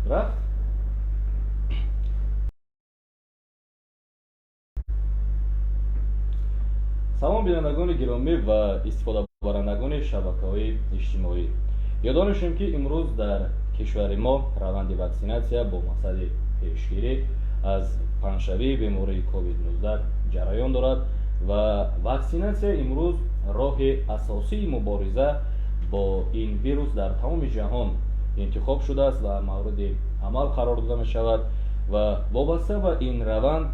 Рафт. Салом, бинандагони гиромӣ ва истифодабарандагони шабакаҳои иҷтимоӣ. Ёдонишем, ки имрӯз дар кишвари мо раванди ваксинатсия бо мақсади пешгирӣ аз паҳншавии бемории COVID-19 ҷараён дорад ва ваксинатсия имрӯз роҳи асосии мубориза бо ин вирус дар тамоми ҷаҳон интихоб шудааст ва мавриди амал қарор дода мешавад. Ва вобаста ба ин раванд,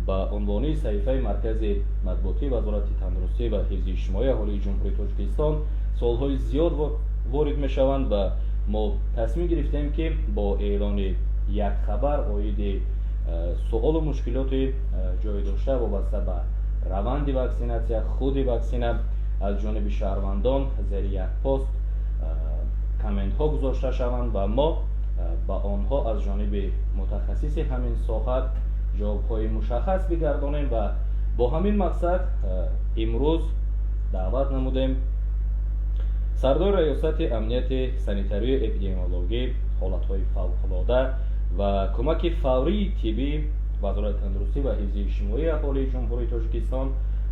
ба унвони саҳифаи маркази матбуотии Вазорати тандурустӣ ва ҳифзи иҷтимоии аҳолии Ҷумҳурии Тоҷикистон суолҳои зиёд ворид мешаванд ва мо тасмим гирифтем, ки бо эълони як хабар оиди суолу мушкилоти ҷой дошта вобаста ба раванди ваксинатсия, худи ваксина аз ҷониби шаҳрвандон зери як пост комментҳо гузошта шаванд ва мо ба онҳо аз ҷониби мутахассиси ҳамин соҳа ҷавобҳои мушаххас бигардонем. Ва бо ҳамин мақсад имрӯз даъват намудем сардори Раёсати амнияти санитарию эпидемиологӣ, ҳолатҳои фавқулода ва кӯмаки фаврии тиббӣ Вазорати тандурустӣ ва ҳифзи иҷтимоии аҳолии Ҷумҳурии Тоҷикистон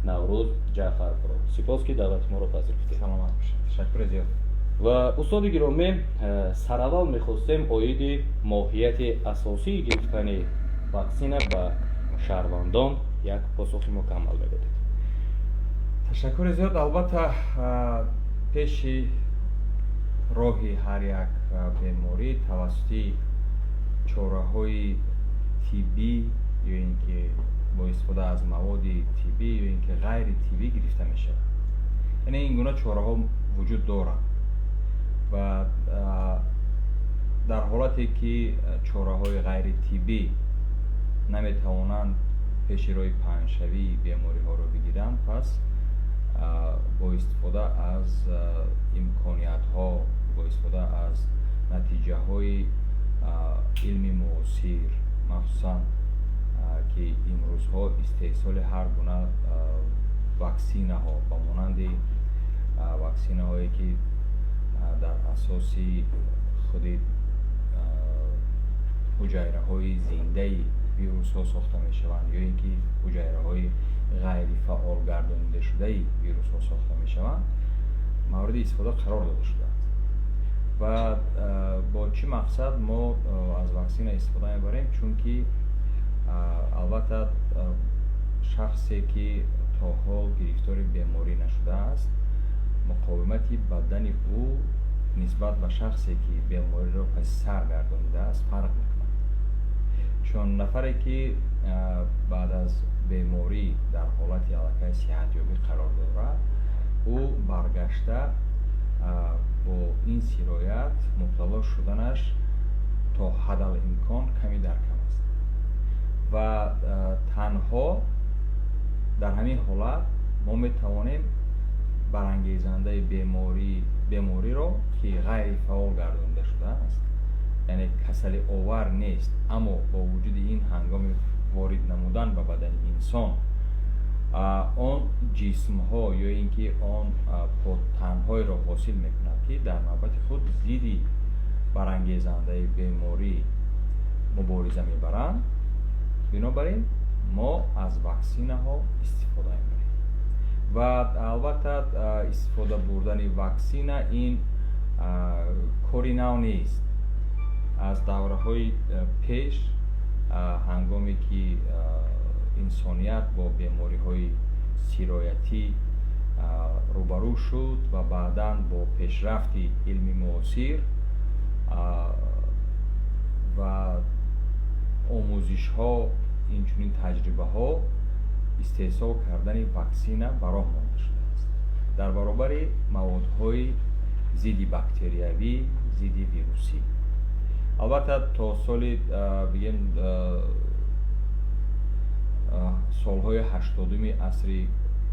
Наврӯз Ҷаъфаровро. Сипос, ки даъвати моро пазируфтед. Саломат бошед, ташаккури зиёд. Ва устоди гиромӣ, сараввал мехостем оиди моҳияти асосии гирифтани ваксина ба шаҳрвандон як посухи мукаммал медодед. Ташаккури зиёд. Албатта, пеши роҳи ҳар як беморӣ тавассути чораҳои тиббӣ ё ин ки бо истифода аз маводи тиббӣ ё ин ки ғайри тиббӣ гирифта мешавад. Яъне ин гуна чораҳо вуҷуд доранд ва дар ҳолате ки чораҳои ғайритиббӣ наметавонанд пеши роҳи паҳншавии бемориҳоро бигиранд, пас бо истифода аз имкониятҳо, бо истифода аз натиҷаҳои илми муосир, махсусан ки имрӯзҳо истеҳсоли ҳар гуна ваксинаҳо, ба монанди ваксинаҳое ки дар асоси худи ҳуҷайраҳои зиндаи вирусҳо сохта мешаванд ё ин ки ҳуҷайраҳои ғайрифаъол гардонидашудаи вирусҳо сохта мешаванд, мавриди истифода қарор дода шудааст. Ва бо чӣ мақсад мо аз ваксина истифода мебарем? Чунки албатта, шахсе ки то ҳол гирифтори беморӣ нашудааст, муқовимати бадани ӯ нисбат ба шахсе ки бемориро паси сар гардонидааст, фарқ мекунад. Чун нафаре ки баъд аз беморӣ дар ҳолати аллакай сиҳатёбӣ қарор дорад, ӯ баргашта бо ин сироят мубтало шуданаш то ҳадал имкон ками дар кам аст. Ва танҳо дар ҳамин ҳолат мо метавонем барангезандаи бемориро, ки ғайрифаъол гардонида шудааст, яъне касалиовар нест, аммо бо вуҷуди ин ҳангоми ворид намудан ба бадани инсон он ҷисмҳо ё ин ки он подтанҳоеро ҳосил мекунад, ки дар навбати худ зидди барангезандаи беморӣ мубориза мебаранд. Бинобар ин мо аз ваксинаҳо истифода мебарем. Ва албатта, истифода бурдани ваксина ин кори нав нест. Аз давраҳои пеш, ҳангоме ки инсоният бо бемориҳои сироятӣ рӯбарӯ шуд ва баъдан бо пешрафти илми муосир ва омӯзишҳо, инчунин таҷрибаҳо, истеҳсол кардани ваксина ба роҳ монда шудааст дар баробари маводҳои зидди бактериявӣ, зидди вирусӣ. Албатта, то соли, бигем, солҳои 80-уми асри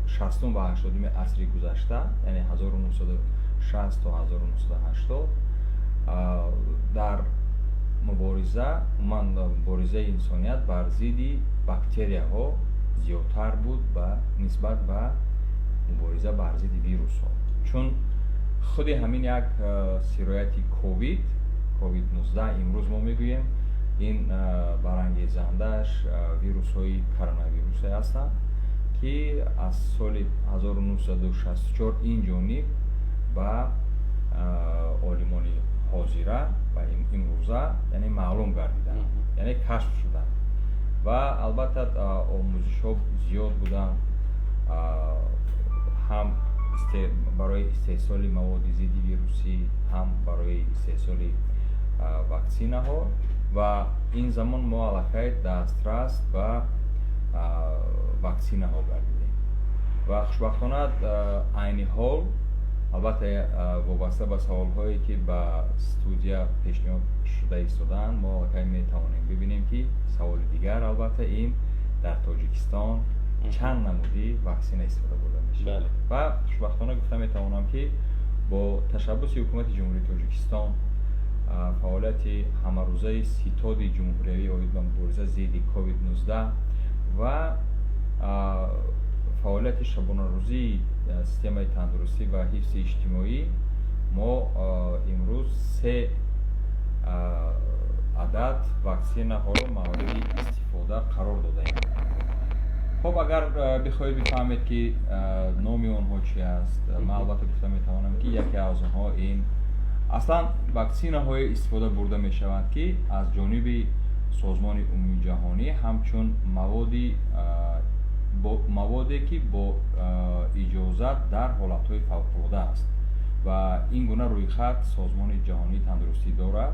60-ум ва 80-уми асри гузашта, яъне 1960 то 1980, дар мубориза, умуман муборизаи инсоният бар зидди бактерияҳо зиёдтар буд ба нисбат ба мубориза бар зидди вирусҳо. Чун худи ҳамин як сирояти ковид COVID-19 имрӯз мо мегӯем, ин барангезандааш вирусҳои коронавирусе ҳастанд, ки аз соли 1964 ин ҷониб ба олимони ҳозира ва имрӯза, яъне, маълум гардиданд, яъне кашф шуданд. Ва албатта омӯзишҳо зиёд буданд, ҳам барои истеҳсоли маводи зидди вирусӣ, ҳам барои истеҳсоли ваксинаҳо. Ва ин замон мо аллакай дастрас ба ваксинаҳо гардидем ва хушбахтона айни ҳол, албатта, вобаста ба саволҳое, ки ба студия пешниҳод шуда истодаанд, мо аллакай метавонем бибинем, ки саволи дигар, албатта, ин дар Тоҷикистон чанд намуди ваксина истифода бурда мешавад. Ва хушбахтона гуфта метавонам, ки бо ташаббуси Ҳукумати Ҷумҳурии Тоҷикистон, фаъолияти ҳамарӯзаи Ситоди ҷумҳуриявӣ оид ба мубориза зидди COVID-19 ва фаъолияти шабонарӯзии системаи тандурустӣ ва ҳифзи иҷтимоӣ, мо имрӯз се адад ваксинаҳоро мавриди истифода қарор додаем. Хуб, агар бихоҳед бифаҳмед, ки номи онҳо чи аст, ман албатта гуфта метавонам, ки яке аз онҳо ин аслан ваксинаҳое истифода бурда мешаванд, ки аз ҷониби Созмони Умумиҷаҳонӣ ҳамчун маводе, ки бо иҷозат дар ҳолатҳои фавқулода аст, ва ин гуна рӯйхат Созмони Ҷаҳонии Тандурустӣ дорад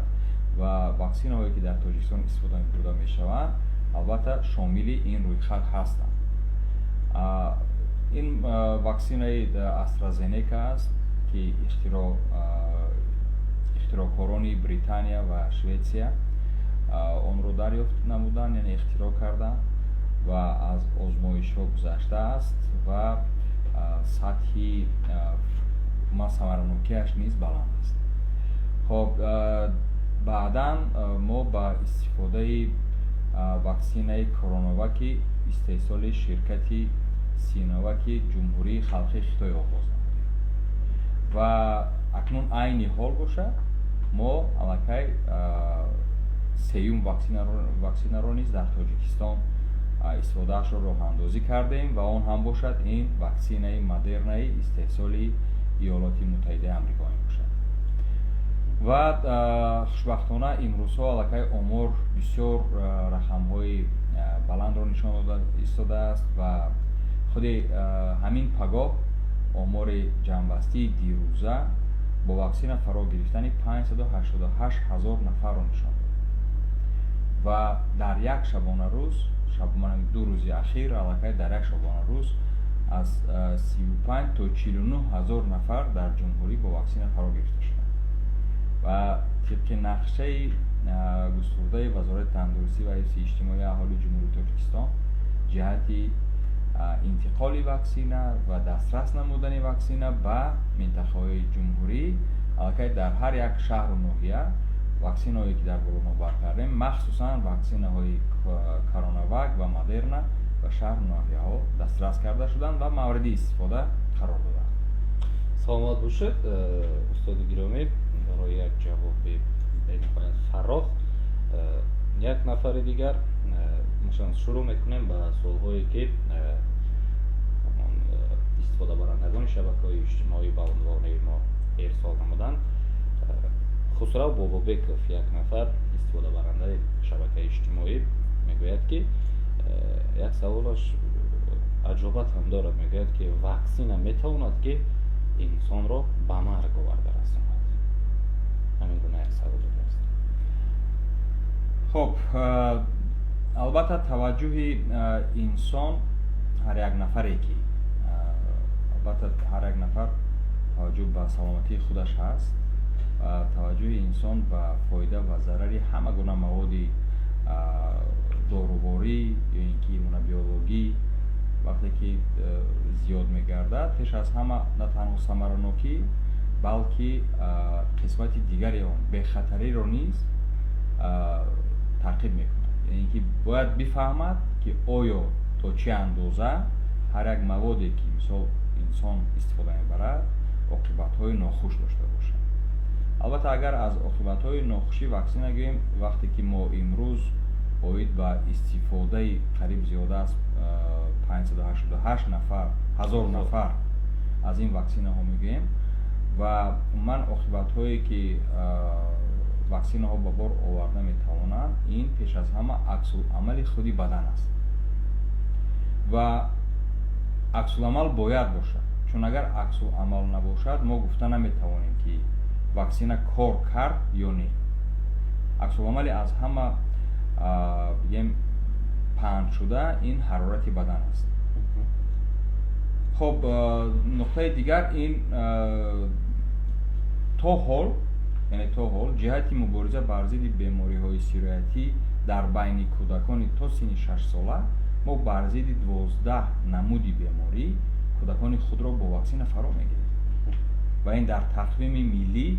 ва ваксинаҳое, ки дар Тоҷикистон истифода бурда мешаванд, албатта шомили ин рӯйхат ҳастанд. Ин ваксинаи АстраЗенека аст, ки ихтироъкорони Британия ва Шветсия онро дарёфт намуданд, яъне ихтироъ карданд, ва аз озмоишҳо гузаштааст ва сатҳи самаранокиаш низ баланд аст. Хоб, баъдан мо ба истифодаи ваксинаи Короноваки истеҳсоли ширкати Синоваки Ҷумҳурии Халқии Хитой оғоз намудем ва акнун айни ҳол бошад, мо аллакай сеюм ваксинаро низ дар Тоҷикистон истифодаашро роҳандозӣ кардем ва он ҳам бошад, ин ваксинаи Модернаи истеҳсоли Иёлоти Муттаҳидаи Амрико мебошад. Ва хушбахтона имрӯзҳо аллакай омор бисёр рақамҳои баландро нишон дода истодааст ва худи ҳамин пагоҳ омори ҷамъбастии дирӯза бо ваксина фаро гирифтани 588 ҳазор нафарро нишон дод ва дар як шабонарӯз, 2 рӯзи ахир, аллакай дар як шабонарӯз аз 35 то 49 ҳазор нафар дар ҷумҳурӣ бо ваксина фаро гирифта шуданд. Ва тибқи нақшаи густурдаи Вазорати тандурустӣ ва ҳифзи иҷтимоии аҳолии Ҷумҳурии Тоҷикистон ҷиҳати интиқоли ваксина ва дастрас намудани ваксина ба минтақаҳои ҷумҳурӣ, аллакай дар ҳар як шаҳру ноҳия ваксинаҳое, ки дар боло номбар кардем, махсусан ваксинаҳои Коронавак ва Модерна, ба шаҳру ноҳияҳо дастрас карда шуданд ва мавриди истифода қарор доданд. Саломат бошед, устоди гиромӣ, барои як ҷавоби бениҳоят фарох. Як нафари дигар, масалан, шурӯъ мекунем ба суолҳое, ки истифодабарандагони шабакаҳои иҷтимоӣ ба унвони мо ирсол намуданд. Хусрав Бобобеков, як нафар истифодабарандаи шабакаи иҷтимоӣ, мегӯяд, ки як саволаш аҷобат ҳам дорад. Мегӯяд, ки ваксина метавонад, ки инсонро ба марг оварда расонад? Ҳамин гуна як савол додааст. Хуб, албатта, таваҷҷӯҳи инсон, ҳар як нафаре ки, албатта, ҳар як нафар таваҷҷӯҳ ба саломатии худаш ҳаст ва таваҷҷӯҳи инсон ба фоида ва зарари ҳама гуна маводи доруворӣ ё ин ки биологӣ вақте ки зиёд мегардад, пеш аз ҳама на танҳо самаранокӣ, балки қисмати дигари он, бехатариро низ таъқиб мекунад. Яъне ки бояд бифаҳмад, ки оё то чӣ андоза ҳар як маводе, ки мисол инсон истифода мебарад, оқибатҳои нохуш дошта бошад. Албатта, агар аз оқибатҳои нохуши ваксина гӯем, вақте ки мо имрӯз оид ба истифодаи қариб зиёда аз 588 нафар ҳазор нафар аз ин ваксинаҳо мегӯем ва умуман оқибатҳое, ки ваксинаҳо ба бор оварда метавонанд, ин пеш аз ҳама аксуламали худи бадан аст ва аксуламал бояд бошад, чун агар аксуламал набошад, мо гуфта наметавонем, ки ваксина кор кард ё не. Аксуламали аз ҳама, бигем, паҳншуда ин ҳарорати бадан аст. Хоб, нуқтаи дигар ин то ҳол, яъне то ҳол ҷиҳати мубориза бар зидди бемориҳои сироятӣ дар байни кӯдакони то синни 6 сола мо бар зидди 12 намуди беморӣ кӯдакони худро бо ваксина фаро мегирем ва ин дар тақвими миллӣ,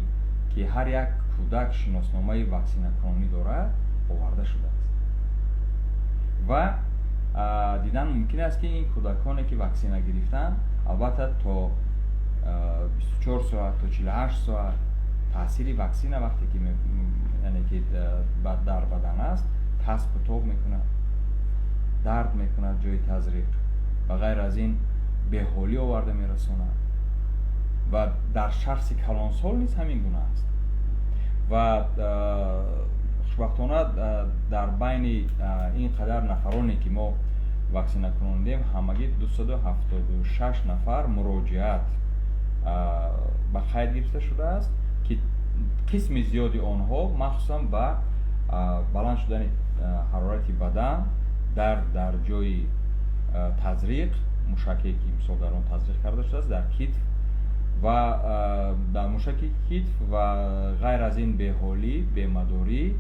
ки ҳар як кӯдак шиносномаи ваксинакунонӣ дорад, оварда шудааст. Ва дидан мумкин аст, ки ин кӯдаконе, ки ваксина гирифтанд, албатта, то 24 соат, то 48 соат таъсири ваксина вақте ки, яъне ки дар бадан аст, таспу тоб мекунад, дард мекунад ҷои тазриқ ва ғайр аз ин беҳолӣ оварда мерасонад. Ва дар шахси калонсол низ ҳамин гуна аст. Ва хушбахтона дар байни ин қадар нафароне, ки мо ваксина кунондем, ҳамагӣ 276 нафар муроҷиат ба қайд гирифта шудааст, ки қисми зиёди онҳо махсусан ба баланд шудани ҳарорати бадан, дард дар ҷои тазриқ, мушаке, ки мисол дар он тазриқ карда шудааст, дар китф ва дар мушаки китф ва ғайр аз ин беҳолӣ, бемадорӣ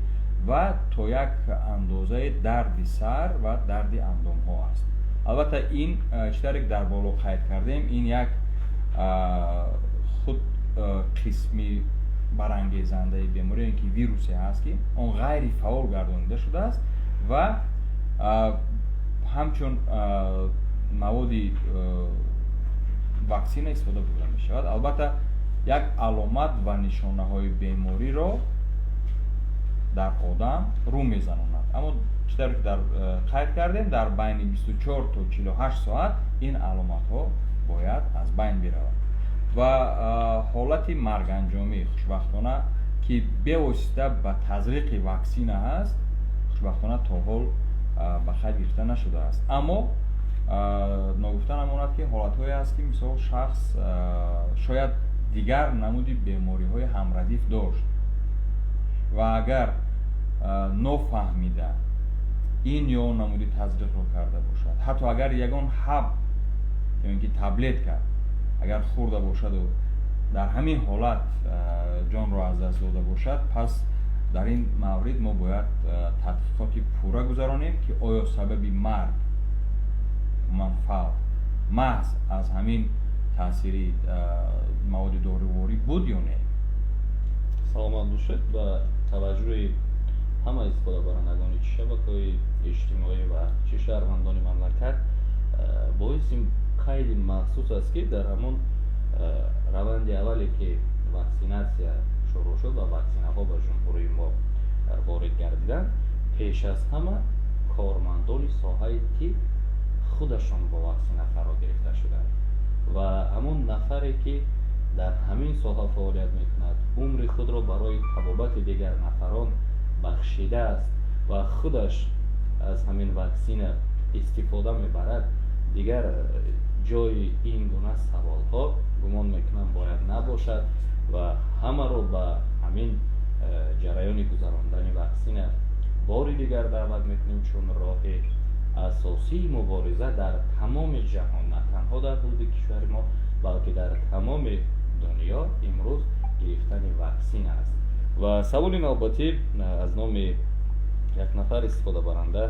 ва то як андозаи дарди сар ва дарди андомҳо аст. Албатта, ин чӣ тавре ки дар боло қайд кардем, ин як худ қисми барангезандаи беморӣ, ки вирусе ҳаст, ки он ғайри фаъол гардонида шудааст ва ҳамчун маводи ваксина истифода бурда мешавад. Албатта, як аломат ва нишонаҳои бемориро дар одам рӯ мезанонад, аммо чӣ тавре ки дар қайд кардем, дар байни 24 то 48 соат ин аломатҳо бояд аз байн биравад. Ва ҳолати марганҷомӣ, хушбахтона, ки бевосита ба тазриқи ваксина ҳаст, хушбахтона, то ҳол ба қайд гирифта нашудааст. Аммо ногуфта намонад, ки ҳолатҳое ҳаст, ки мисол шахс шояд дигар намуди бемориҳои ҳамрадиф дошт ва агар нофаҳмида ин ё он намуди тазриқро карда бошад, ҳатто агар ягон ҳаб ё ин ки таблетка агар хӯрда бошаду дар ҳамин ҳолат ҷонро аз даст дода бошад, пас дар ин маврид мо бояд тадқиқоти пурра гузаронем, ки оё сабаби марг, умуман фавт, маҳз аз ҳамин таъсири маводи доруворӣ буд ё не. Саломат бошед. Ба таваҷҷӯҳи ҳама истифодабарандагони чӣ шабакаҳои иҷтимоӣ ва чӣ шаҳрвандони мамлакат, боиси қайди махсус аст, ки дар ҳамон раванди аввале, ки ваксинатсия шурӯъ шуд ва ваксинаҳо ба ҷумҳурии мо ворид гардиданд, пеш аз ҳама кормандони соҳаи тиб худашон бо ваксина фаро гирифта шуданд. Ва ҳамон нафаре, ки дар ҳамин соҳа фаъолият мекунад, умри худро барои табобати дигар нафарон бахшидааст ва худаш аз ҳамин ваксина истифода мебарад, дигар ҷои ин гуна саволҳо, гумон мекунам, бояд набошад. Ва ҳамаро ба ҳамин ҷараёни гузарондани ваксина бори дигар даъват мекунем, чун роҳи асосии мубориза дар тамоми ҷаҳон, на танҳо дар ҳудуди кишвари мо, балки дар тамоми дунё, имрӯз гирифтани ваксина аст. Ва саволи навбатӣ аз номи як нафар истифодабарандаи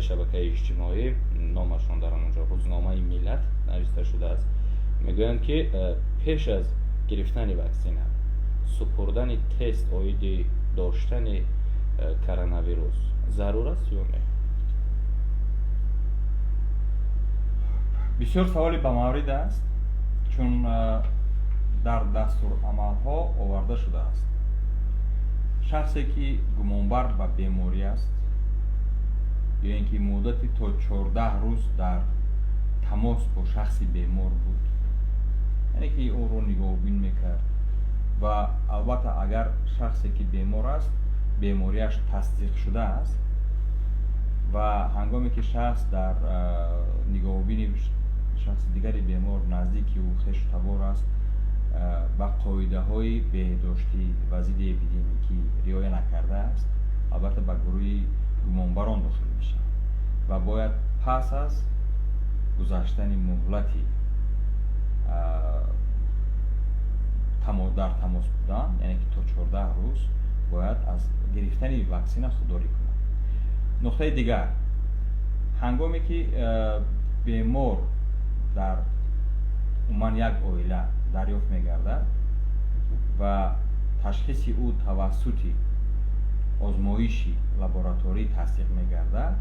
шабакаи иҷтимоӣ, номашон дар онҷо «Рӯзномаи миллат» нависта шудааст, мегӯянд, ки пеш аз гирифтани ваксина супурдани тест оиди доштани коронавирус зарур аст ё не? Бисёр саволи бамаврид аст, чун Дар дастурамалҳо оварда шудааст: шахсе, ки гумонбар ба беморӣ аст ё ин ки муддати то 14 рӯз дар тамос бо шахси бемор буд, яъне ки ӯро нигоҳубин мекард, ва албатта, агар шахсе, ки бемор аст, бемориаш тасдиқ шудааст ва ҳангоме ки шахс дар нигоҳубини шахси дигари бемор, наздики ӯ, хешу табор аст, ба қоидаҳои беҳдоштӣ ва зидди эпидемикӣ риоя накардааст, албатта, ба гурӯҳи гумонбарон дохил мешавад ва бояд пас аз гузаштани муҳлати дар тамос будан, яъне ки то 14 рӯз, бояд аз гирифтани ваксина худдорӣ кунад. Нуқтаи дигар: ҳангоме ки бемор дар умуман як оила дарёфт мегардад ва ташхиси ӯ тавассути озмоиши лабораторӣ тасдиқ мегардад,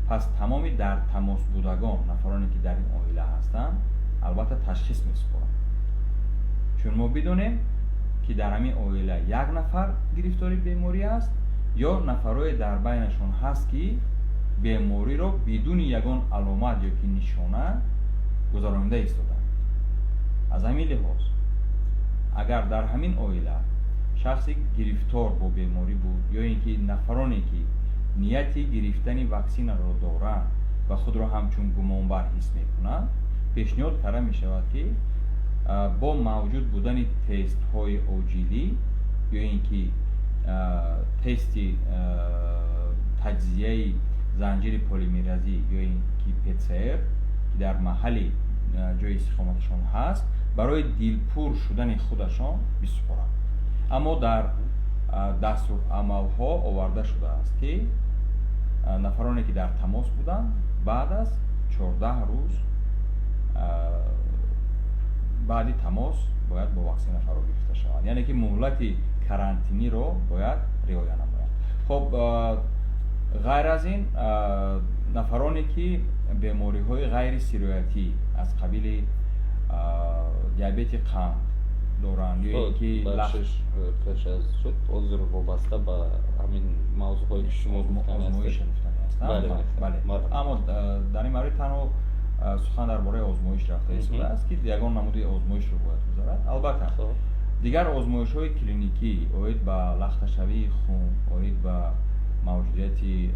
пас тамоми дар тамосбудагон, нафароне, ки дар ин оила ҳастанд, албатта, ташхис месупоранд, чун мо бидонем, ки дар ҳамин оила як нафар гирифтори беморӣ аст ё нафарое дар байнашон ҳаст, ки бемориро бидуни ягон аломат ё ки нишона гузаронида истоданд. Аз ҳамин лиҳоз, агар дар ҳамин оила шахси гирифтор бо беморӣ буд ё ин ки нафароне, ки нияти гирифтани ваксинаро доранд ва худро ҳамчун гумонбар ҳис мекунанд, пешниҳод карда мешавад, ки бо мавҷуд будани тестҳои оҷилӣ ё ин ки тести таҷзияи занҷири полимеразӣ ё ин ки ПЦР, ки дар маҳалли ҷои истиқоматашон ҳаст, барои дилпур шудани худашон бисупоранд. Аммо дар дастурамалҳо оварда шудааст, ки нафароне, ки дар тамос буданд, баъд аз 14 рӯз баъди тамос бояд бо ваксина фаро гирифта шаванд, яъне ки муҳлати карантиниро бояд риоя намоянд. Хоб, ғайр аз ин, нафароне, ки бемориҳои ғайрисироятӣ аз қабили диабети қанд доранд ё ин ки Бахшиш, пеш аз шуд, ҳозир вобаста ба ҳамин мавзӯъҳое, ки шумо озмоиша гуфтани ҳастам, бале, аммо дар ин маврид танҳо сухан дар бораи озмоиш рафта истодааст, ки ягон намуди озмоишро бояд гузарад. Албатта, дигар озмоишҳои клиникӣ оид ба лахташавии хун, оид ба мавҷудияти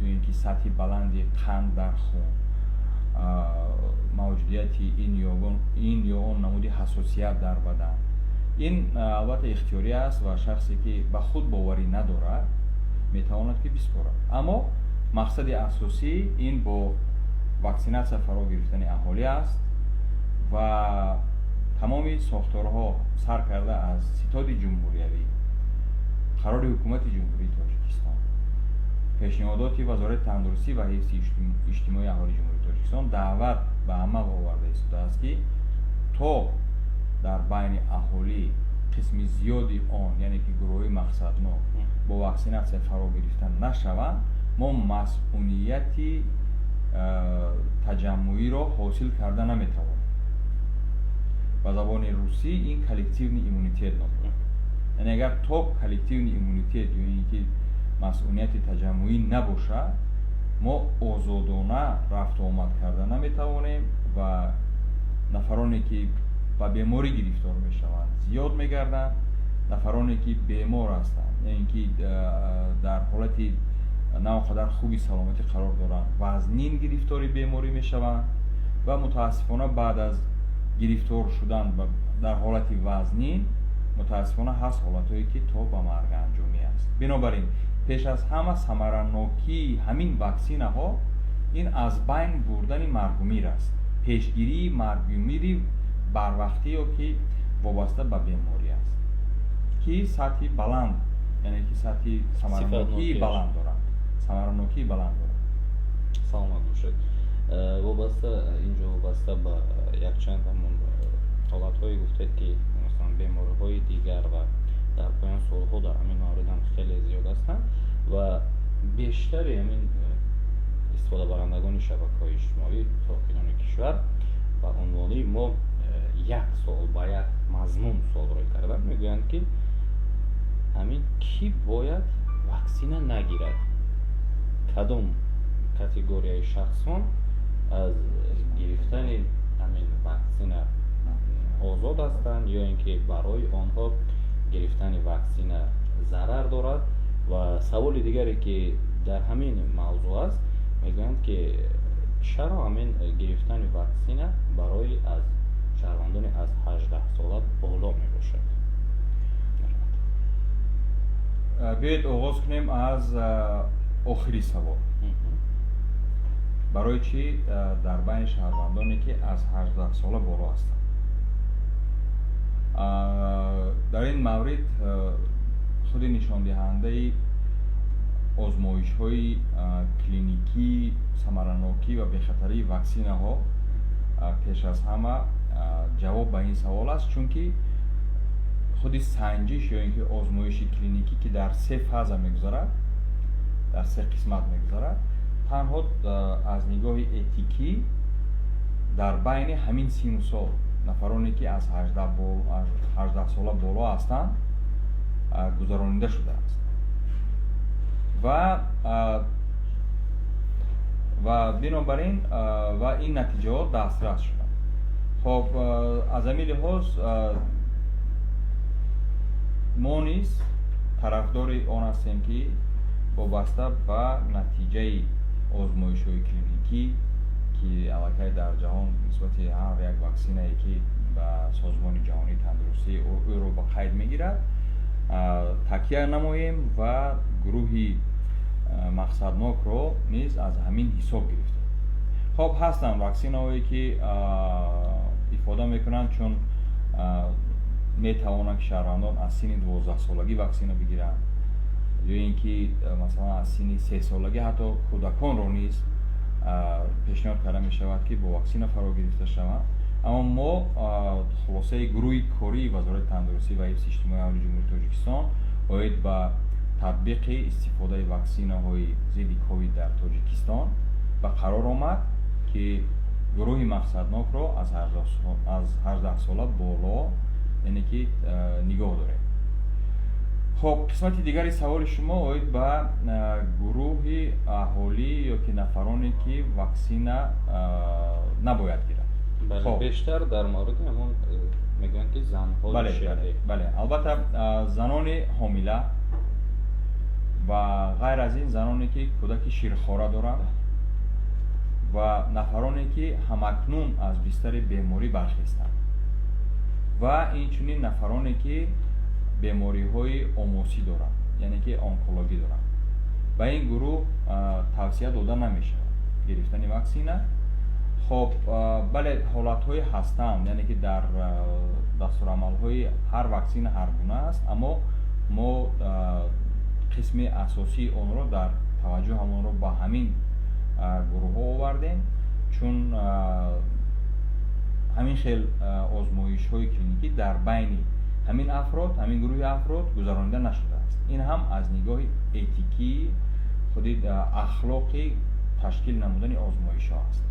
ё ин ки сатҳи баланди қанд дар хун, мавҷудияти ин ё он намуди ҳассосият дар бадан, ин албатта ихтиёрӣ аст ва шахсе, ки ба худ боварӣ надорад, метавонад, ки биспорад. Аммо мақсади асосӣ ин бо ваксинатсия фаро гирифтани аҳолӣ аст ва тамоми сохторҳо, сар карда аз Ситоди ҷумҳуриявӣ, қарори Ҳукумати Ҷумҳурии Тоҷикистон, пешниҳодоти Вазорати тандурустӣ ва ҳифзи иҷтимоии аҳолии Ҷумҳурии Тоҷикистон, даъват ба амал оварда истодааст, ки то дар байни аҳолӣ қисми зиёди он, яъне ки гурӯҳҳои мақсаднок, бо ваксинатсия фаро гирифта нашаванд, мо масъунияти таҷаммуиро ҳосил карда наметавонем. Ба забони русӣ ин коллективный иммунитет ном дорад. Яъне агар то коллективный иммунитет ё ин ки масъунияти таҷаммуӣ набошад, мо озодона рафту омад карда наметавонем ва нафароне, ки ба беморӣ гирифтор мешаванд, зиёд мегарданд. Нафароне, ки бемор ҳастанд ё ин ки дар ҳолати на он қадар хуби саломатӣ қарор доранд, вазнин гирифтори беморӣ мешаванд ва мутаассифона, баъд аз гирифтор шудан дар ҳолати вазнин, мутаассифона, ҳаст ҳолатҳое, ки то ба марганҷомӣ аст. Бинобар ин, пеш аз ҳама, самаранокии ҳамин ваксинаҳо ин аз байн бурдани маргумир аст, пешгирии маргумири барвақтӣ ё ки вобаста ба беморӣ аст, ки сатҳи баланд, яъне ки сатҳи самаранокии баланд дорад, самаранокии баланд дорад. Саломат бошед. Вобаста инҷо, вобаста ба якчанд ҳамон ҳолатҳое гуфтед, ки масалан бемориҳои дигар, ва дар поён суолҳо дар ҳамин мавридам хеле зиёд ҳастанд ва бештари ҳамин истифодабарандагони шабакаҳои иҷтимоӣ, сокинони кишвар ба унвони мо Як суол, ба як мазмун суол рӯй карданд. Мегӯянд, ки ҳамин кӣ бояд ваксина нагирад, кадом категорияи шахсон аз гирифтани ҳамин ваксина озод ҳастанд ё ин ки барои онҳо гирифтани ваксина зарар дорад. Ва саволи дигаре, ки дар ҳамин мавзӯъ аст, мегӯянд, ки чаро ҳамин гирифтани ваксина барои аз шаҳрвандони аз 18 сола боло мебошад? Биёед, оғоз кунем аз охири савол. Барои чӣ дар байни шаҳрвандоне, ки аз 18 сола боло ҳастанд? Дар ин маврид худи нишондиҳандаи озмоишҳои клиникӣ, самаранокӣ ва бехатарии ваксинаҳо пеш аз ҳама ҷавоб ба ин савол аст, чунки худи санҷиш ё ин ки озмоиши клиникӣ, ки дар се фаза мегузарад, дар се қисмат мегузарад, танҳо аз нигоҳи этикӣ дар байни ҳамин сину сол нафароне, ки аз 18 сола боло ҳастанд, гузаронида шудааст. Ва бинобар ин ва ин натиҷаҳо дастрас шуданд. Хоб, аз ҳамин лиҳоз мо низ тарафдори он ҳастем, ки вобаста ба натиҷаи озмоишҳои клиникӣ, ки аллакай дар ҷаҳон нисбати ҳар як ваксинае, ки ба Созмони Ҷаҳонии Тандурустӣ ӯро ба қайд мегирад, такя намоем ва гурӯҳи мақсаднокро низ аз ҳамин ҳисоб гирифтем. Хоб, ҳастанд ваксинаҳое, ки ифода мекунанд, чун метавонанд, ки шаҳрвандон аз синни 12-солагӣ ваксина бигиранд ё ин ки, масалан, аз синни 3-солагӣ ҳатто кӯдаконро низ пешниҳод карда мешавад, ки бо ваксина фаро гирифта шаванд. Аммо мо хулосаи гурӯҳи кории Вазорати тандурустӣ ва ҳифзи иҷтимоии аҳолии Ҷумҳурии Тоҷикистон оид ба татбиқи истифодаи ваксинаҳои зидди ковид дар Тоҷикистон ба қарор омад, ки гурӯҳи мақсаднокро аз 18 сола боло, яъне ки, нигоҳ дорем. Хоб, қисмати дигари саволи шумо оид ба гурӯҳи аҳолӣ ё ки нафароне, ки ваксина набояд гирад. Бештар дар мавриди ҳамон мегӯянд, ки занҳои Бале, албатта, занони ҳомила ва ғайр аз ин заноне, ки кӯдаки ширхора доранд, ва нафароне, ки ҳамакнун аз бистари беморӣ бархестанд, ва инчунин нафароне, ки бемориҳои омосӣ доранд, яъне ки онкологӣ доранд, ба ин гурӯҳ тавсия дода намешавад гирифтани ваксина. Хоб, бале, ҳолатҳое ҳастанд, яъне ки дар дастурамалҳои ҳар ваксина ҳар гуна аст, аммо мо қисми асосии онро дар таваҷҷӯҳамонро ба ҳамин гурӯҳҳо овардем, чун ҳамин хел озмоишҳои клиникӣ дар байни ҳамин афрод, ҳамин гурӯҳи афрод гузаронида нашудааст. Ин ҳам аз нигоҳи этикии худи ахлоқи ташкил намудани озмоишҳо аст.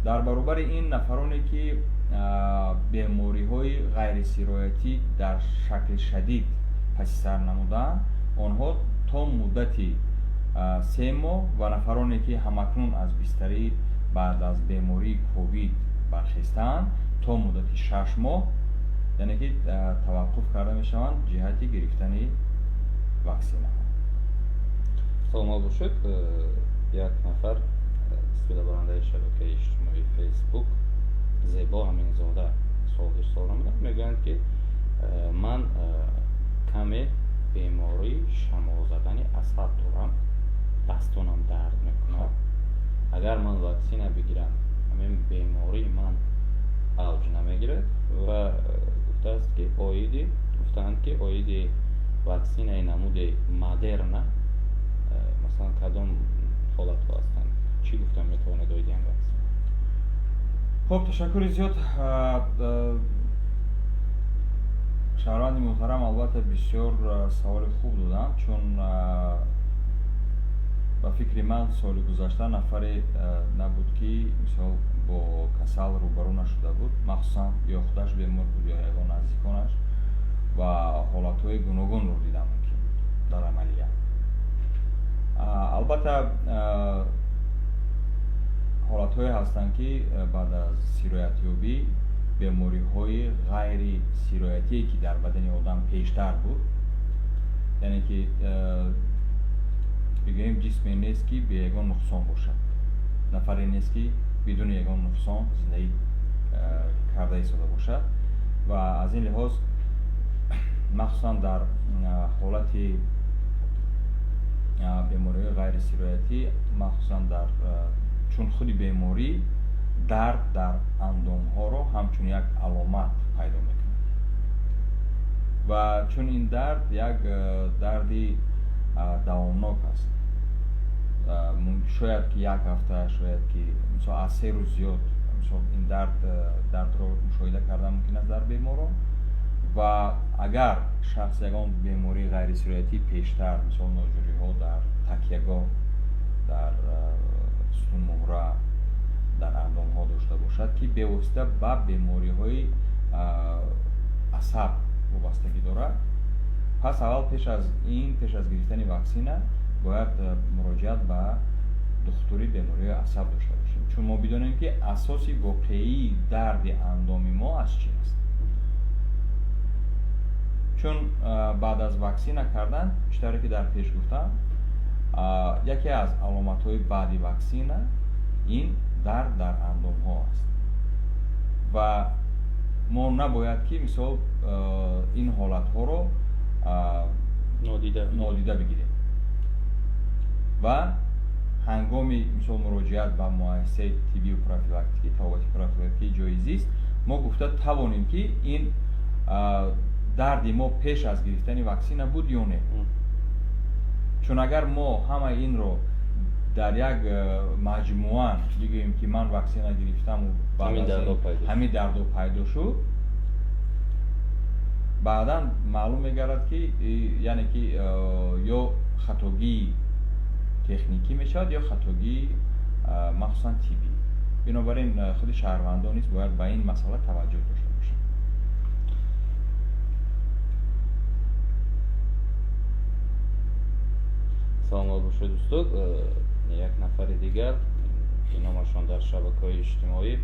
Дар баробари ин, нафароне, ки бемориҳои ғайрисироятӣ дар шакли шадид паси сар намудаанд, онҳо то муддати 3 моҳ ва нафароне, ки ҳамакнун аз бистарӣ баъд аз бемории ковид бархестаанд, то муддати 6 моҳ, яъне ки, таваққуф карда мешаванд ҷиҳати гирифтани ваксинаҳо. Саломат бошед. Як нафар истифодабарандаи шабакаи иҷтимоии Фейсбук, Зебо Аминзода, суол ирсол намуданд. Мегӯянд, ки ман каме бемории шамолзадани асаб дорам, дастонам дард мекунад. Агар ман ваксина бигирам, ҳамин бемории ман авҷ намегирад? Ва гуфтааст, ки оиди, гуфтаанд, ки оиди ваксинаи намуди Модерна, масалан, кадом ҳолатҳо ҳастанд, чӣ гуфта метавонед оиди ин ваксина? Хуб, ташаккури зиёд, шаҳрванди муҳтарам. Албатта, бисёр саволи хуб доданд, чун ба фикри ман соли гузашта нафаре набуд, ки мисол Бо касал рӯбарӯ нашуда буд, махсусан ё худаш бемор буд, ё ягон наздиконаш, ва ҳолатҳои гуногунро дидан мумкин буд дар амалия. Албатта, ҳолатҳое ҳастанд, ки баъд аз сироятёбӣ бемориҳои ғайри сироятие, ки дар бадани одам пештар буд, яъне ки бигӯем, ҷисме нест, ки бе ягон нуқсон бошад, нафаре нест, ки бидуни ягон нуқсон зиндагӣ карда истода бошад. Ва аз ин лиҳоз, махсусан дар ҳолати бемориҳои ғайрисироятӣ, махсусан дар чун худи беморӣ дард дар андомҳоро ҳамчун як аломат пайдо мекунад ва чун ин дард як дарди давомнок аст, шояд ки як ҳафта, шояд ки, мисол, аз 3 рӯз зиёд, мисол, ин дардро мушоҳида кардан мумкин аст дар беморон. Ва агар шахс ягон бемории ғайрисироятӣ пештар, мисол, ноҷориҳо дар такягоҳ, дар сутунмуҳра, дар андомҳо дошта бошад, ки бевосита ба бемориҳои асаб вобастагӣ дорад, пас аввал пеш аз ин, пеш аз гирифтани ваксина, бояд муроҷиат ба духтури бемориҳои асаб дошта бошем, чун мо бидонем, ки асоси воқеии дарди андоми мо аз чӣ аст. Чун баъд аз ваксина кардан, чӣ тавре ки дар пеш гуфтам, яке аз аломатҳои баъди ваксина ин дард дар андомҳо аст ва мо набояд ки, мисол, ин ҳолатҳоро нодида бигирем ва ҳангоми, мисол, муроҷиат ба муассисаи тиббию профилактикӣ, табобати профилактикии ҷои зист, мо гуфта тавонем, ки ин дарди мо пеш аз гирифтани ваксина буд ё не. Чун агар мо ҳамаи инро дар як маҷмӯа бигӯем, ки ман ваксина гирифтаму ҳамин дардо пайдо шуд, баъдан маълум мегардад, ки яъне ки ё хатогии техникӣ мешавад, ё хатогии махсусан тиббӣ. Бинобар ин худи шаҳрвандон низ бояд ба ин масъала таваҷҷӯҳ дошта бошанд. Саломат бошед, устод. Як нафари дигар, ки номашон дар шабакаҳои иҷтимоӣ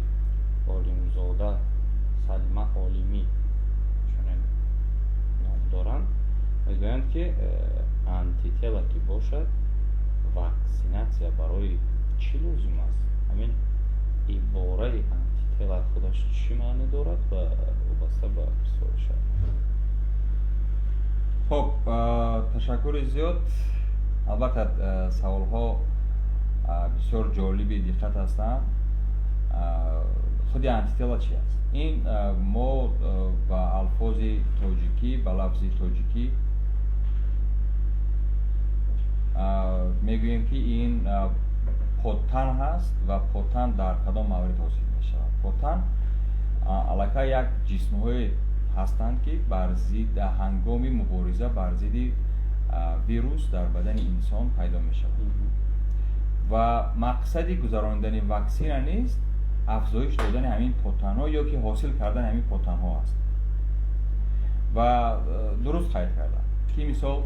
Олимзода Салима Олимӣ чунин ном доранд, мегӯянд, ки антитела ки бошад, ваксинатсия барои чӣ лозим аст? Ҳамин ибораи антитела худаш чӣ маъне дорад ва вобаста ба суоли шаҳр. Хуб, ташаккури зиёд. Албатта, саволҳо бисёр ҷолиби диққат ҳастанд. Худи антитела чи аст? Ин мо ба алфози тоҷикӣ, ба лафзи тоҷикӣ мегӯем, ки ин потан ҳаст. Ва потан дар кадом маврид ҳосил мешавад? Потан аллакай як ҷисмҳое ҳастанд, ки бар зид, ҳангоми мубориза бар зидди вирус дар бадани инсон пайдо мешавад. Ва мақсади гузаронидани ваксина низ афзоиш додани ҳамин потанҳо ё ки ҳосил кардани ҳамин потанҳо аст. Ва дуруст қайд кардам, ки, мисол,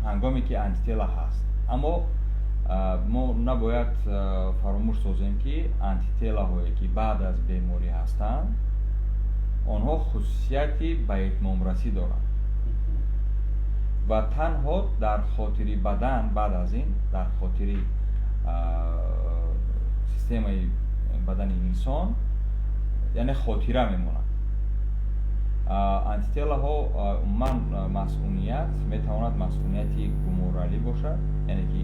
ҳангоме ки антитела ҳаст, аммо мо набояд фаромӯш созем, ки антителаҳое, ки баъд аз беморӣ ҳастанд, онҳо хусусияти ба итмомрасӣ доранд ва танҳо дар хотири бадан, баъд аз ин дар хотири системаи бадани инсон, яъне хотира мемонад. Антителаҳо умуман масуният метавонад масунияти гуморалӣ бошад, яъне ки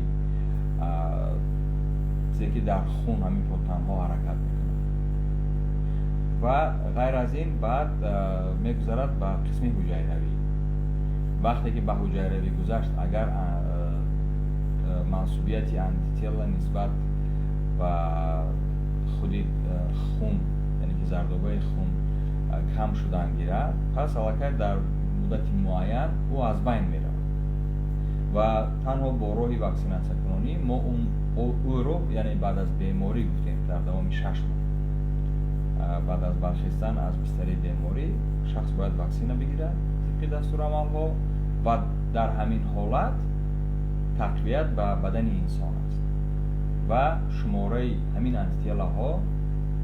чизе ки дар хун ҳамин потанҳо ҳаракат мекунад, ва ғайр аз ин баъд мегузарад ба қисми ҳуҷайравӣ. Вақте ки ба ҳуҷайравӣ гузашт, агар мансубияти антитела нисбат ба худи хун, яъне ки зардобаи хун, кам шудан гирад, пас аллакай дар муддати муайян ӯ аз байн меравад ва танҳо бо роҳи ваксинатсиякунонӣ мо ӯро, яъне баъд аз беморӣ гуфтем, дар давоми 6 моҳ. Баъд аз бархестан аз бистари беморӣ шахс бояд ваксина бигирад тибқи дастурамалҳо ва дар ҳамин ҳолат тақвият ба бадани инсон аст ва шумораи ҳамин антителаҳо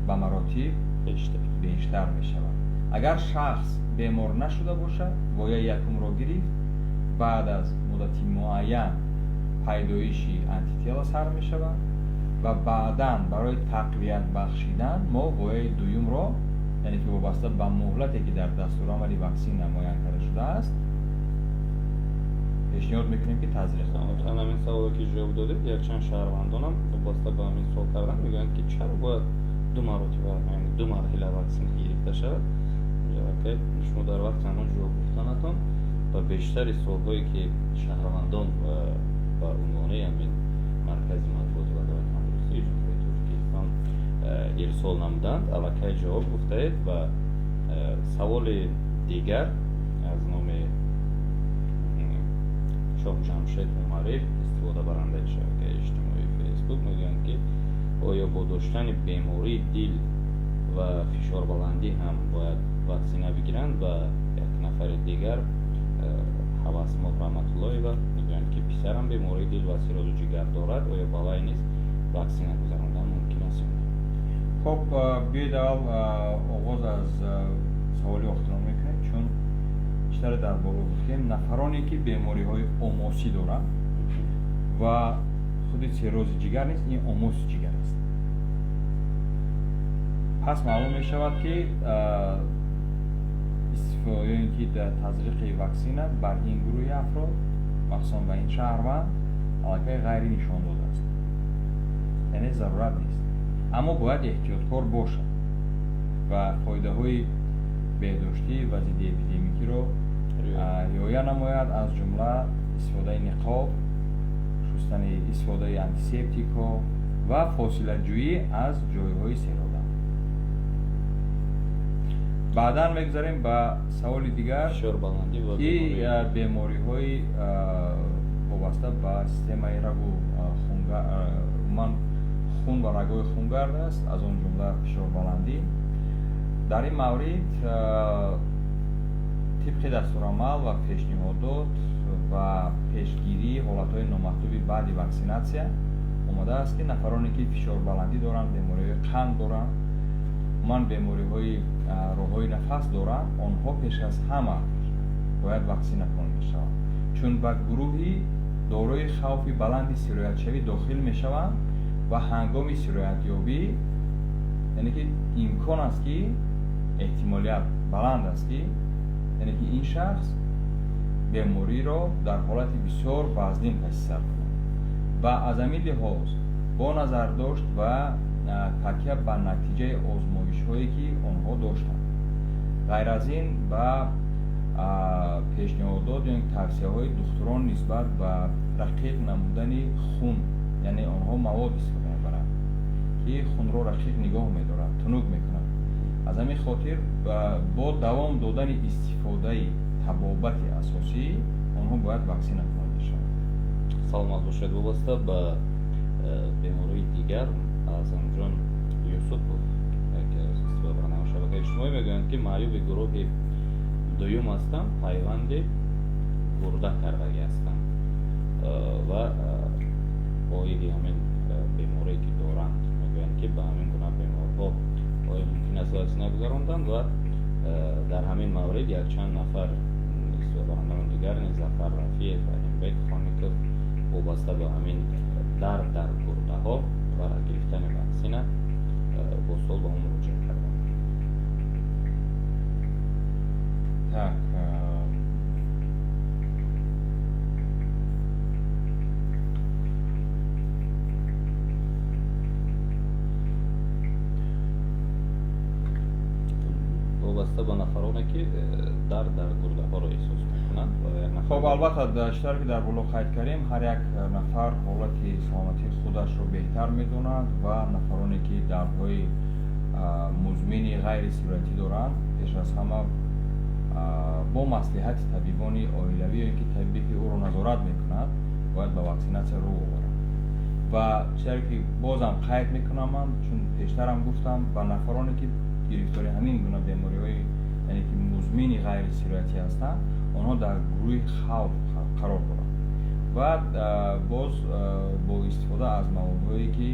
ба маротиб бештар мешавад. Агар шахс бемор нашуда бошад, вояи якумро гирифт, баъд аз муддати муайян пайдоиши антитела сар мешавад ва баъдан барои тақвият бахшидан мо вояи дуюмро, яъне ки вобаста ба муҳлате ки дар дастурамали ваксина муайян карда шудааст, пешниҳод мекунем ки тазриқ намояд. Ҳамин саволе ки ҷавоб додед, якчанд шаҳрвандонам вобаста ба ҳамин суол карданд, мегӯянд ки чаро бояд ду маротиба, яъне ду марҳила ваксина гирифта шавад. Шумо дар вақти ҳамон ҷавоб гуфтанатон ба бештари суолҳое ки шаҳрвандон ба унвони ҳамин маркази матбуоти вазорати тандурустии Ҷумҳурии Тоҷикистон ирсол намуданд, аллакай ҷавоб гуфтаед. Ва саволи дигар аз номи Шоҳ Ҷамшед Умарев, истифодабарандаи шабакаи иҷтимоии Фейсбук, мегӯянд ки оё бо доштани бемории дил ва фишорбаландӣ ҳам бояд ваксина бигиранд? Ва як нафари дигар Ҳавасмоҳ Раҳматуллоева мегӯянд ки писарам бемории дил ва сиррозу ҷигар дорад, оё ба вай низ ваксина гузарондан мумкин аст ё не? Хоб, биёед аввал оғоз аз саволи охирон мекунем, чун чӣ дар боло гуфтем, нафароне ки бемориҳои омосӣ доранд ва худи сиррози ҷигар нест, ин омоси ҷигар аст. Пас маълум мешавад ки ё ин ки тазриқи ваксина бар ин гурӯҳи афрод, махсусан ба ин шаҳрванд, аллакай ғайри нишон додааст, яъне зарурат нест. Аммо бояд эҳтиёткор бошад ва қоидаҳои беҳдоштӣ ва зидди эпидемикиро риоя намояд, аз ҷумла истифодаи ниқоб, шустани, истифодаи антисептикҳо ва фосилаҷӯӣ аз ҷойҳои серодам. Баъдан мегузарем ба саволи дигар, ки бемориҳои вобаста ба системаи рагу умуман хун ва рагҳои хунгард аст, аз он ҷумла фишорбаландӣ. Дар ин маврид тибқи дастурамал ва пешниҳодот ва пешгирии ҳолатҳои номатлуби баъди ваксинатсия омадааст, ки нафароне ки фишорбаландӣ доранд, бемориҳои қанд доранд, умуман бемориҳои роҳҳои нафас доранд, онҳо пеш аз ҳама бояд ваксина кунонда шаванд, чун ба гурӯҳи дорои хавфи баланди сироятшавӣ дохил мешаванд ва ҳангоми сироятёбӣ, яъне ки имкон аст ки эҳтимолият баланд аст ки яъне ки ин шахс бемориро дар ҳолати бисёр вазнин паси сар кунад ва аз ҳамин лиҳоз бо назардошт ва такя ба натиҷаи озмоишҳое ки онҳо доштанд, ғайр аз ин ба пешниҳодот ё тавсияҳои духтурон нисбат ба рақиқ намудани хун, яъне онҳо мавод истифода мебаранд ки хунро рақиқ нигоҳ медорад, тунук мекунад. Аз ҳамин хотир бо давом додани истифодаи табобати асосӣ онҳо бояд ваксина кунонда шаванд. Саломат бошед. Вобаста ба бемории дигар Аъзамҷон Юсупов, яке аз истифодабарандагони шабакаи иҷтимоӣ, мегӯянд ки маъюби гурӯҳи дуюм ҳастам, пайванди гурда кардагӣ ҳастам ва оиди ҳамин беморие ки доранд, мегӯянд ки ба ҳамин гуна беморҳо оё мумкин аст ваксина гузаронданд? Ва дар ҳамин маврид якчанд нафар истифодабарандагони дигар низ, Зафар Рафиев, Раҳимбек Хоников, вобаста ба ҳамин дард дар гурдаҳо ва гирифтани ваксина бо суол ба мо муроҷиат карданд. Так, вобаста ба нафароне ки дард дар гурдаҳоро эҳсос мекунанд. Хоб, албатта, чӣ тавре ки дар боло қайд кардем, ҳар як нафар ҳолати саломатии худашро беҳтар медонад ва нафароне ки дардҳои музмини ғайрисироятӣ доранд, пеш аз ҳама бо маслиҳати табибони оилавӣ ё ин ки табибе ки ӯро назорат мекунад, бояд ба ваксинатсия рӯ оваранд. Ва чӣ тавре ки бозам қайд мекунам ман, чун пештарам гуфтам, ба нафароне ки Гирифтори ҳамин гуна бемориҳои, яъне ки музмини ғайрисироятӣ ҳастанд, онҳо дар гурӯҳи хавф қарор доранд. Ва боз бо истифода аз маводҳое, ки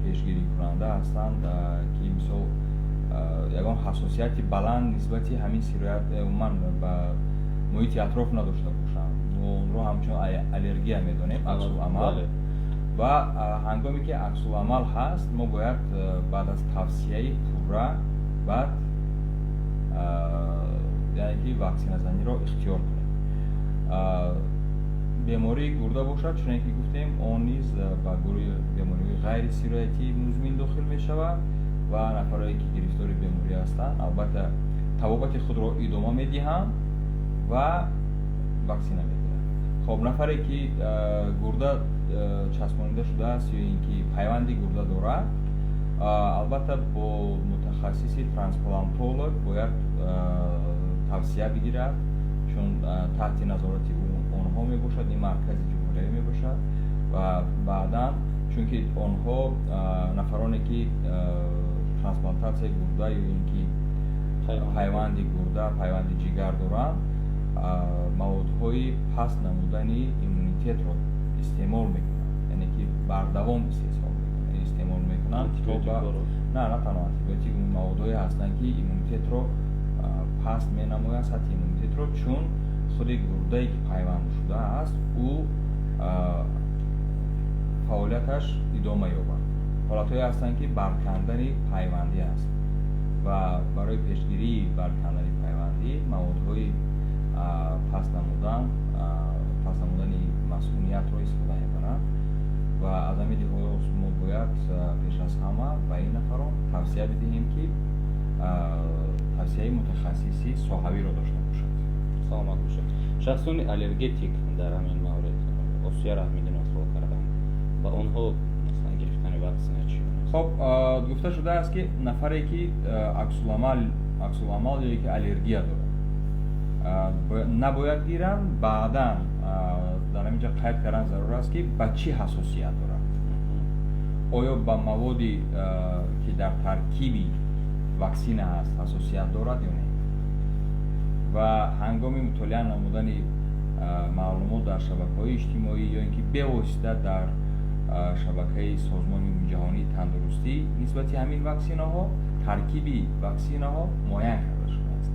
пешгирикунанда ҳастанд, ки мисол ягон ҳассосияти баланд нисбати ҳамин сироят, умуман ба муҳити атроф надошта бошанд. Мо онро ҳамчун аллергия медонем, аксуламал. Ва ҳангоме ки аксуламал ҳаст, мо бояд баъд аз тавсияи пурра баъд, яъне ки ваксиназаниро ихтиёр кунем. Бемории гурда бошад, чуне ки гуфтем, он низ ба гурӯҳи бемориҳои ғайрисироятии музмин дохил мешавад ва нафарое, ки гирифтори беморӣ ҳастанд, албатта, табобати худро идома медиҳанд ва ваксина мегиранд. Хоб, нафаре, ки гурда часпонида шудааст ё ин ки пайванди гурда дорад, албатта, бо мутахассиси трансплантолог бояд тавсия бигирад, чун таҳти назорати онҳо мебошад, ин маркази ҷумҳуриявӣ мебошад. Ва баъдан, чунки онҳо нафароне, ки трансплантатсияи гурда ё ин ки пайванди гурда, пайванди ҷигар доранд, маводҳои паст намудани иммунитетро истеъмол мекунанд, яъне ки бардавом истеъмол мекунанд. На танҳо антибиотик, маводҳое ҳастанд, ки иммунитетро паст менамоянд, сатҳи иммунитетро, чун худи гурдае, ки пайванд шудааст, ӯ фаъолияташ идома ёбад. Ҳолатҳое ҳастанд, ки баркандани пайвандӣ аст ва барои пешгирии баркандани пайвандӣ маводҳои паст намудани масуниятро истифода мебаранд. Ва аз ҳамин лиҳоз мо бояд пеш аз ҳама ба ин нафарон тавсия бидиҳем, ки тавсияи мутахассиси соҳавиро дошта бошад. Саломат бошед. Шахсони аллергетик дар ҳамин маврид Осия Раҳмидинов суол карданд, ба онҳо масалан гирифтани ваксина чӣ? Хоб, гуфта шудааст, ки нафаре, ки аксуламал ё ки аллергия дорад, набояд гиранд. Баъдан дар ҳамин ҷо қайд кардан зарур аст, ки ба чӣ ҳассосият дорад: оё ба маводи, ки дар таркиби ваксина ҳаст, ҳассосият дорад ё не. Ва ҳангоми мутолиа намудани маълумот дар шабакаҳои иҷтимоӣ ё ин ки бевосита дар шабакаи Созмони Ҷаҳонии тандурустӣ нисбати ҳамин ваксинаҳо, таркиби ваксинаҳо муайян карда шудааст.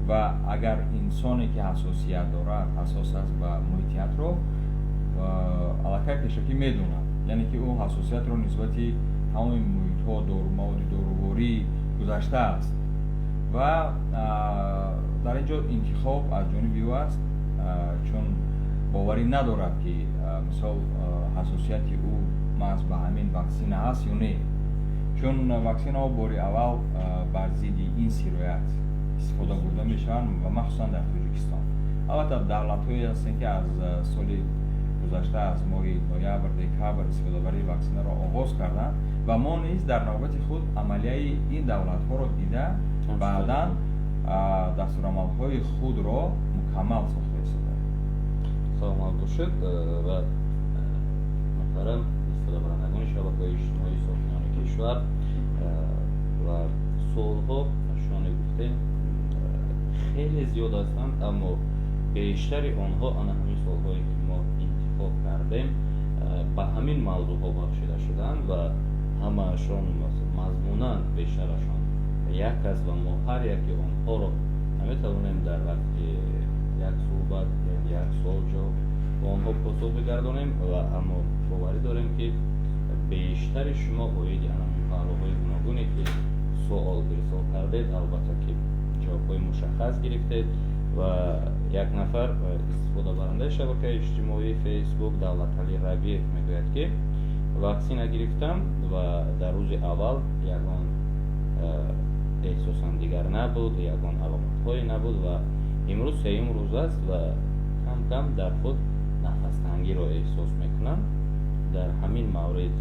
Ва агар инсоне, ки ҳассосият дорад, ҳассос аст ба муҳити атроф, аллакай пешакӣ медонад, яъне ки ӯ ҳассосиятро нисбати тамоми муҳитҳо, маводи доруворӣ гузаштааст ва дар ин ҷо интихоб аз ҷониби ӯ аст, чун боварӣ надорад, ки мисол ҳассосияти ӯ маҳз ба ҳамин ваксина ҳаст ё не, чун ваксинаҳо бори аввал бар зидди ин сироят истифода бурда мешаванд ва махсусан дар Тоҷикистон. Албатта, давлатҳое ҳастанд, ки аз соли гузашта, аз моҳи ноябр, декабр истифодабарии ваксинаро оғоз карданд ва мо низ дар навбати худ амалияи ин давлатҳоро дида, баъдан дастурамалҳои худро мукаммал сохта истодаем. Саломат бошед. Ва муҳтарам истифодабарандагони шабакаҳои иҷтимоӣ, сокинони кишвар, ва суолҳо, чуноне гуфтем, хеле зиёд ҳастанд, аммо бештари онҳо ана ҳамин суолҳое, ки мо интихоб кардем, ба ҳамин мавзӯъҳо бахшида шуданд ва ҳамаашон мазмунан бештарашон як аст ва мо ҳар яке онҳоро наметавонем дар вақти як суҳбат, як суол ҷавоб ба онҳо посух бигардонем. Ва аммо боварӣ дорем, ки бештари шумо оиди ана паҳлӯҳои гуногуне, ки суол ирсол кардед, албатта, ки ҷавобҳои мушаххас гирифтед. Ва як нафар истифодабарандаи шабакаи иҷтимоии Фейсбук, Давлатали Рабиев, мегӯяд, ки ваксина гирифтам ва дар рӯзи аввал ягон эҳсосам дигар набуд, ягон аломатҳое набуд ва имрӯз сеюм рӯз аст ва кам кам дар худ нафастангиро эҳсос мекунам. Дар ҳамин маврид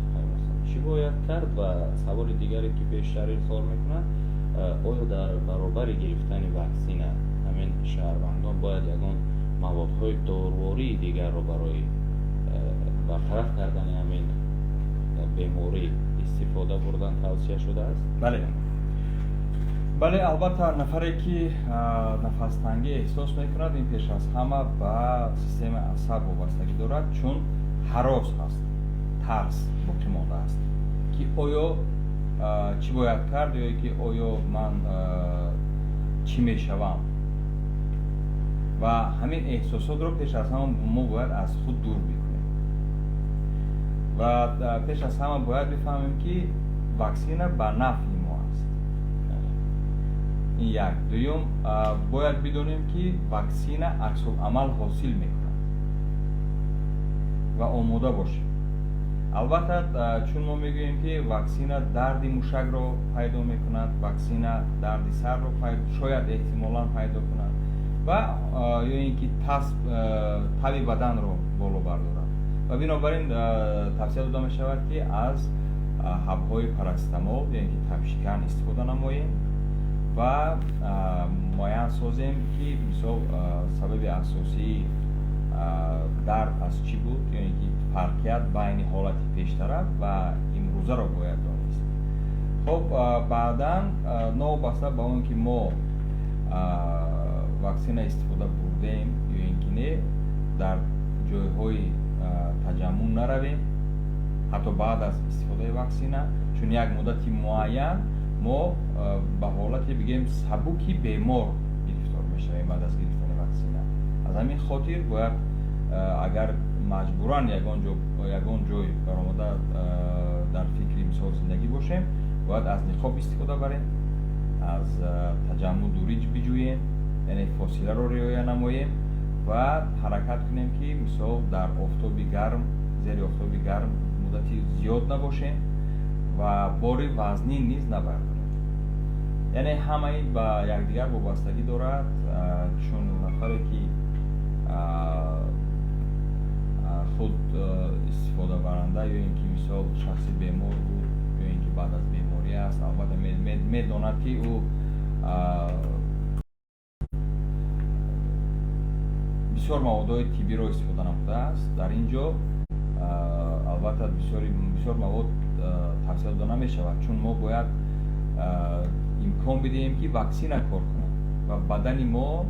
чӣ бояд кард? Ва саволи дигаре, ки бештар ирсол мекунанд: оё дар баробари гирифтани ваксина ҳамин шаҳрвандон бояд ягон маводҳои дорувории дигарро барои бартараф кардани ҳамин беморӣ истифода бурдан тавсия шудааст? Бале. Бале, албатта, нафаре ки нафастангӣ эҳсос мекунад, ин пеш аз ҳама ба системаи асаб вобастагӣ дорад, чун ҳарос ҳаст, тарс боқӣ мондааст, ки оё чӣ бояд кард ё ки оё ман чӣ мешавам. Ва ҳамин эҳсосотро пеш аз ҳама мо бояд аз худ дур бикунем ва пеш аз ҳама бояд бифаҳмем, ки ваксина ба нафъи мо аст. Ин як. Дуюм, бояд бидонем, ки ваксина аксуламал ҳосил мекунад ва омода бошем. Албатта, чун мо мегӯем, ки ваксина дарди мушакро пайдо мекунад, ваксина дарди сарро шояд эҳтимолан пайдо кунад ва ё ин ки таби баданро боло бардорад ва бинобар ин тавсия дода мешавад, ки аз ҳабҳои парацетамол ё ин ки табшикан истифода намоем ва муайян созем, ки мисол сабаби асосии дард аз чӣ буд ё ин ки фарқият байни ҳолати пештара ва имрӯзаро бояд донист. Хуб, баъдан, новобаста ба он ки мо ваксина истифода бурдем ё ин ки не, дар ҷойҳои таҷаммуъ наравем, ҳатто баъд аз истифодаи ваксина, чун як муддати муайян мо ба ҳолате, бигӯем, сабуки бемор гирифтор мешавем баъд аз гирифтани ваксина. Аз ҳамин хотир бояд, агар маҷбуран ягон ҷой баромада дар фикри мисол зиндагӣ бошем, бояд аз ниқоб истифода барем, аз таҷаммуъ дурӣ биҷӯем, яъне фосиларо риоя намоем ва ҳаракат кунем, ки мисол дар офтоби гарм, зери офтоби гарм муддати зиёд набошем ва бори вазнин низ набардорем. Яъне ҳамаи ба якдигар вобастагӣ дорад, чун нафаре ки худ истифодабаранда ё ин ки мисол шахси бемор буд ё ин ки баъд аз беморӣ аст, албатта, медонад, ки ӯ бисёр маводҳои тиббиро истифода намудааст. Дар ин ҷо, албатта, бисёр мавод тавсия дода намешавад, чун мо бояд имкон бидиҳем, ки ваксина кор кунад ва бадани мо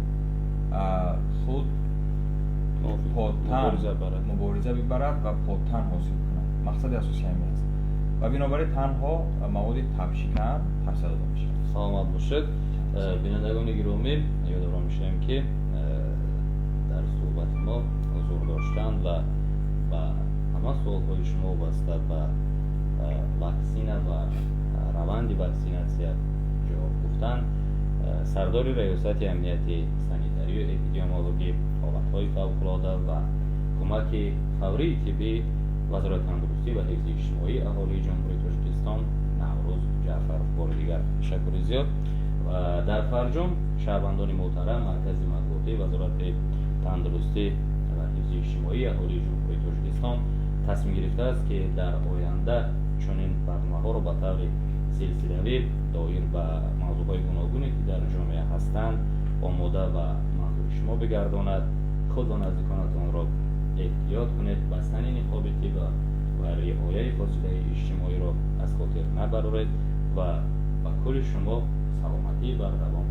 худ потан мубориза бибарад ва потан ҳосил кунад. Мақсади асосӣ ҳамин аст ва бинобар ин танҳо маводи табшикан тавсия дода мешавад. Саломат бошед. Бинандагони гиромӣ, ёдовар мешавем, ки дар суҳбати мо ҳузур доштанд ва ба ҳама суолҳои шумо вобаста ба ваксина ва раванди ваксинатсия ҷавоб гуфтанд сардори Раёсати амнияти санитарию эпидемиологӣ, ҳолатҳои фавқулода ва кӯмаки фаврии тиббӣ, Вазорати тандурустӣ ва ҳифзи иҷтимоии аҳолии Ҷумҳурии Тоҷикистон Наврӯз Ҷаъфаров. Бори дигар ташаккури зиёд. Ва дар фарҷом, шаҳрвандони муҳтарам, маркази матбуотии Вазорати тандурустӣ ва ҳифзи иҷтимоии аҳолии Ҷумҳурии Тоҷикистон тасмим гирифтааст, ки дар оянда чунин барномаҳоро ба таври силсилавӣ доир ба мавзӯъҳои гуногуне, ки дар ҷомеа ҳастанд, омода ва манзури шумо бигардонад. Худ ва наздиконатонро эҳтиёт кунед, бастани ниқоби тиб ва риояи фосилаи иҷтимоиро аз хотир набароред ва ба кулли шумо саломатии бардавом.